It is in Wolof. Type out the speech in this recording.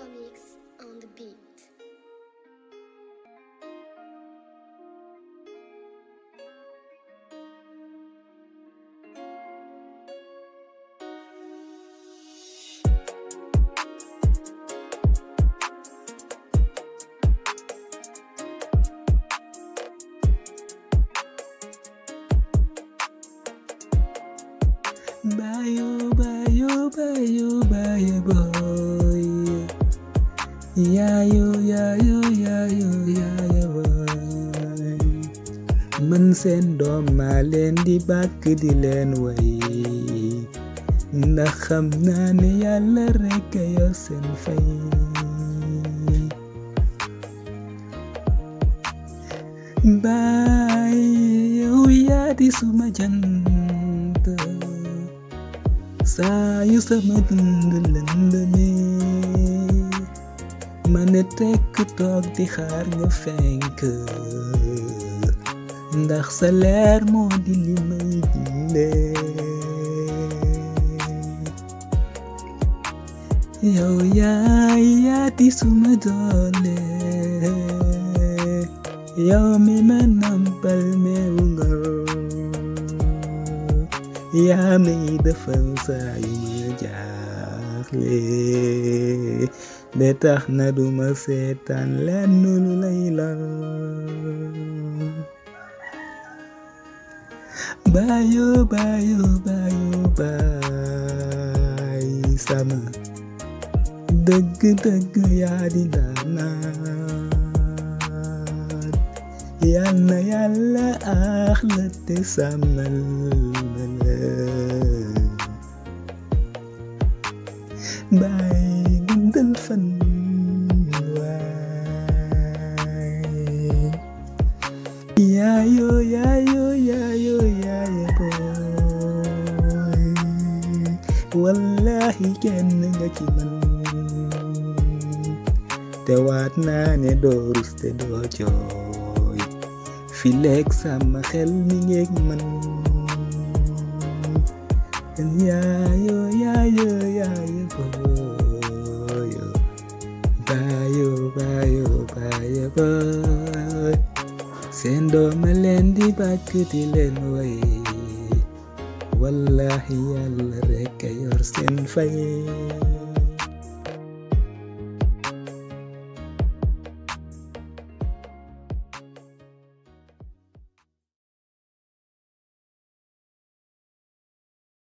Comics on the beat. Bye boy. Yeah yo boy. Man seen doom maa leen di bàkk di leen way ndax xam naa ne Yàlla rekk a yor seen fay. Baay yow yaa di suma jant saa yu sama dund lëndëmee ma ne tekk toog di xaar nga fenk ndax sa leer moo di li may dundee. Yow yaa di suma doole yow mi ma nampal meewu ngor yaa may defal saa yu ma jaaxle ba tax na duma seetaan lenn lu lay lor. Baay sama dëgg yaa di daanaan yal na Yàlla aax la te sàmmal ma la. Baay guddal fan waay yaayo boy wallahi kenn nga ci man te waat naa ne doo rus te doo jooy fi leeg sama xel mi ngeeg man. Yaayo boy seen dooma leen di bàkk di leen way wallahi Yàlla rekk a yor seen fay.